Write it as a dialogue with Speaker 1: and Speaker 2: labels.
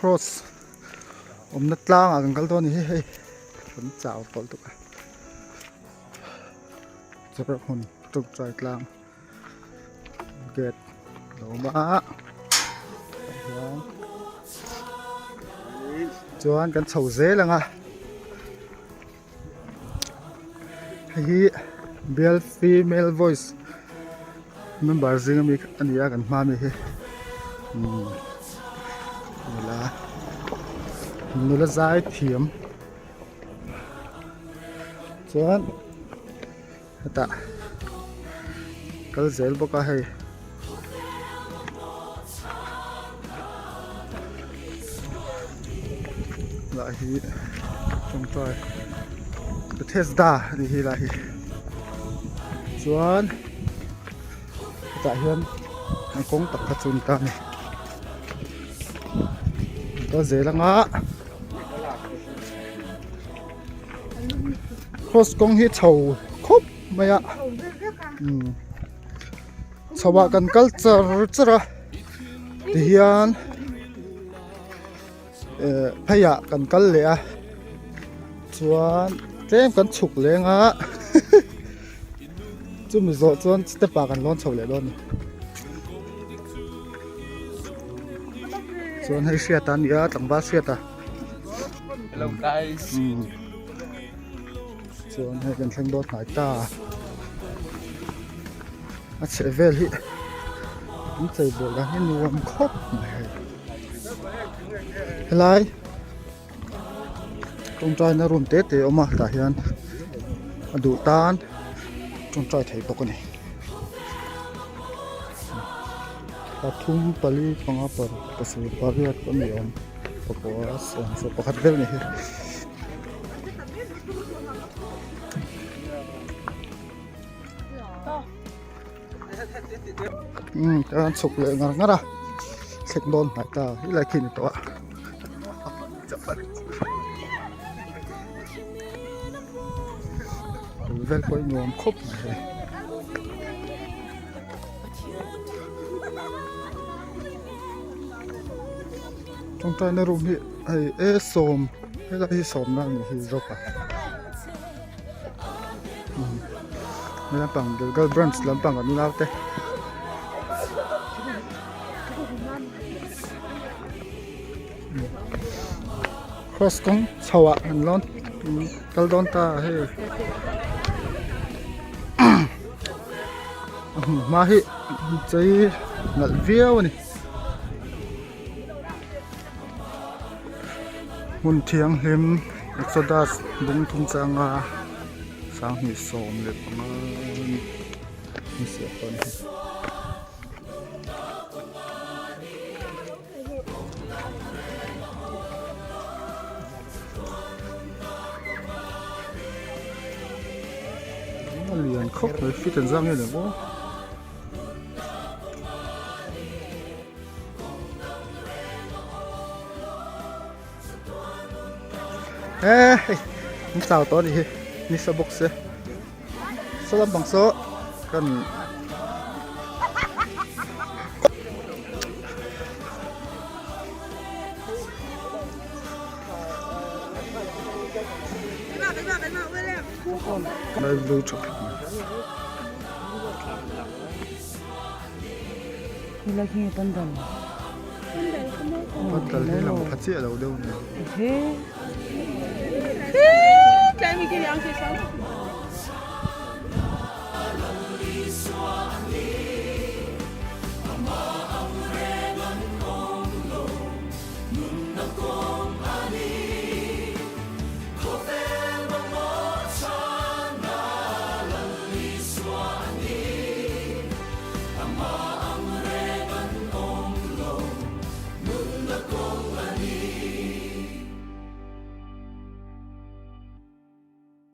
Speaker 1: Cross awmna tlangah kan kal dawn a ni hi hei kan chau tawh lutuk a chawrh hmun tawngtai tlang gate a lo awm a tah hian chuan kan chho zel ang a hei hi bial female voice member zing ami a ni a kan hma ami hi umm nula nula zai thiam chuan hetah kal zel bawk a hei lah hi tawngtai Bethesda a nih hi lah hi chuan hetah hian an kawng tak kha chu a ni ta a ni an kal zel anga cross kawng hi chho khawp mai a umm chho ah kan kal char char a tihian eh phei ah kan kal leh a chuan tlem kan chhuk leng a chumi zawh chuan step ah kan lawn chho leh dawn a ni chuan hei hriat a ni a tlangval hriat a.
Speaker 2: Hello guys.
Speaker 1: Chuan hei kan thleng dawn hnai ta. A chheh vel hi an chei bawl dan hi nuam khawp mai hei. Helai tawngtaina room te te a awm a tah hian a duh tan tawngtai thei bawk a ni. Pathum pali panga paruk pasarih pariat a ni awm. Pakua sawmsawm pakhat vel a ni hi. Umm an chhuk leh ngar ngar a thleng dawn hnai ta helai khi a ni tawh a. Vel pawh hi nuam khawp mai hei. Tawngtaina room hi hei e sawm helai hi sawmna a nih hi zawk a umm he lampang Gilgal branch lampang an inau te cross kawng chho ah an lawn kal dawn ta hei a hmun hma hi chei nalh viau a ni. Hmun thianghlim Exodus bung thum changa 2015 ni siah pawh a ni hei. A lian khawp mai fit an zang nge ni maw. He hei an chau tawh a nih hi nisa bawk se saw lampang saw kan Lai blue tha khawp mai.
Speaker 3: Helai khi nge pandal?
Speaker 1: Pandal hi lang pha chiah lo deuh ni.